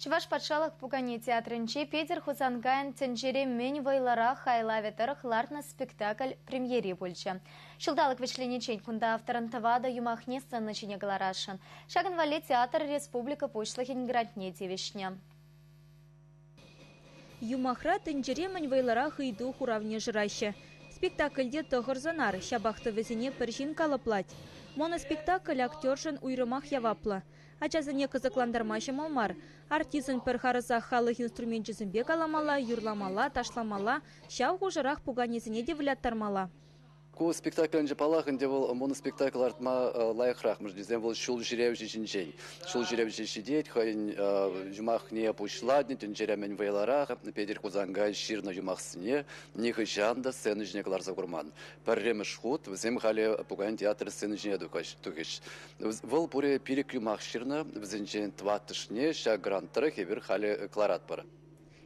Чӑваш патшалӑх пукане театрӗнче Петӗр Хусанкайӑн «Тӗнчере мӗн вӑйлӑрах» хайлавӗ тӑрӑх лартнӑ спектакль премьери пулчӗ. Ҫулталӑк вӗҫлениччен кунта авторӑн 4 юмахне сцена ҫине кӑларасшӑн. Ҫакӑн валли театр республика Пуҫлӑхӗн грантне тивӗҫнӗ. Юмахра тӗнчере мӗн вӑйлӑрах ыйту хуравне шыраҫҫӗ. Спектакльте 9 сӑнар, ҫапах та вӗсене пӗр ҫын калӑплать. Моноспектакль актершӑн уйрӑмах яваплӑ. Ачасене кӑсӑклантарма ҫӑмӑл мар. Артистӑн пӗр харӑсах халӑх инструменчӗсемпе каламалла, юрламалла, ташламалла, ҫав хушӑрах пуканесене те выляттармалла. Ку спектаклӗнче паллах ӗнтӗ вӑл моноспектакль лартма лайӑхрах, мӗншӗн тесен вӑл ҫул ҫӳревҫӗ ҫинчен. Ҫул ҫӳревҫӗ ҫитет, хӑйӗн юмахне пуҫлать, тӗнчере мӗн вӑйлӑрах. Петӗр Хусанкай ҫырнӑ юмахсене нихӑҫан та сцена ҫине кӑларса курман. Пӗрремӗш хут вӗсем халӗ пукан театр сцени ҫине тухӗҫ. Вӑл пурӗ 5 юмах ҫырнӑ, вӗсенчен 4-шне ҫак грант тӑрӑх эпир халӗ кӑларатпӑр.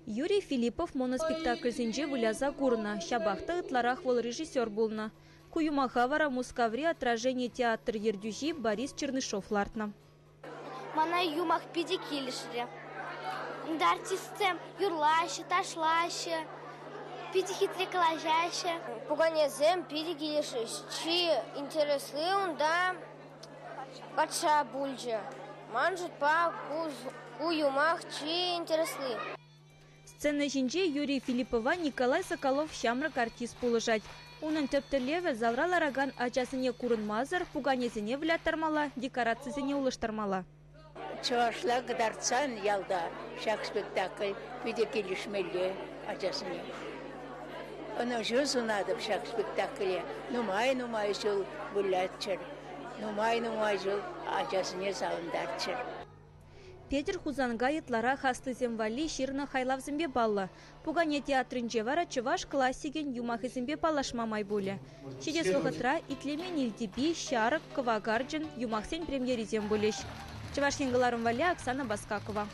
Юрий Филиппов моноспектакльсенче выляса курнӑ, ҫапах та ытларах вӑл режиссер пулнӑ. Ку юмаха вара Мускаври «Отражение» театр ертӳҫи Борис Чернышов лартнӑ. Мана юмах питӗ килӗшрӗ. Унта артистсем юрлаҫҫӗ, ташлаҫҫӗ, питӗ хитре калаҫаҫҫӗ. Пуканесем питӗ килӗшрӗҫ. Чи интересли унта патша пулчӗ. Ман шутпа, ку юмах чи интересли. Сцена ҫинче Юрий Филиппова Николай Соколов ҫамрӑк артист пулӑшать. Унӑн тӗп тӗллевӗ залра ларакан ачасене курӑнмасӑр пуканесене выляттармалла, декорацисене улӑштармалла. Чӑвашла кӑтартсан ялта ҫак спектакль питӗ килӗшмелле ачасене. Ӑнӑҫу сунатӑп ҫак спектакле. Нумай-нумай ҫул выляччӑр, нумай-нумай ҫул ачасене савӑнтарччӑр. Петӗр Хусанкай ытларах аслисем валли ҫырнӑ хайлавсемпе паллӑ. Пукане театрӗнче вара чӑваш классикӗн юмахӗсемпе паллашма май пулӗ. Ҫитес вӑхӑтра «Итлемен Илтепи», «Ҫарӑк», «Кӑвакарчӑн» юмахсен премьерисем пулӗҫ. Чӑваш Ен кӑларӑм валли Оксана Баскакова.